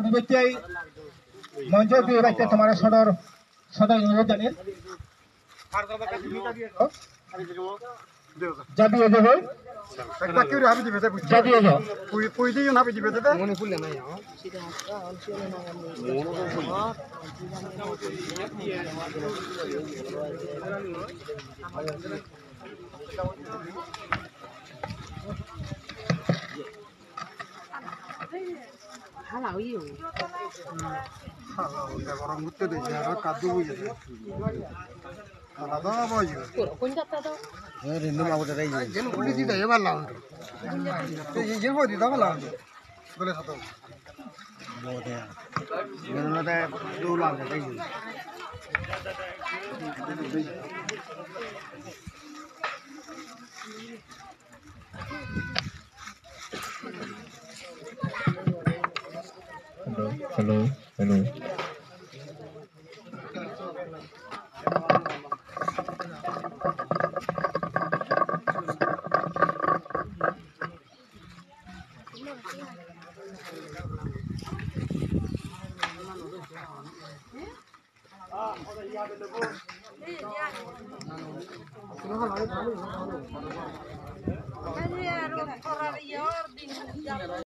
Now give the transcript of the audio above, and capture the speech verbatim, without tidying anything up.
পূর্ববর্তী মঞ্চ দিয়ে রাখতে তোমার সদর সদর অনুরোধ জানিয়ে। জাতি এজে হই। জাতি এজে। পুই পুই দিয়ে না বিজি বেতে। মনে পড়লে নাই। Hala, udah orang mutu deh, jarak kadu gitu. Hala, apa gitu? Kurang kunjat tuh. Ya, rindu mau udah kayak gitu. Jadi boleh sih daya malah. Jadi jadi mau ditambah lah. Boleh satu. Boleh ya. Rindu ada dulu lah kayak gitu. Hello, hello, hello.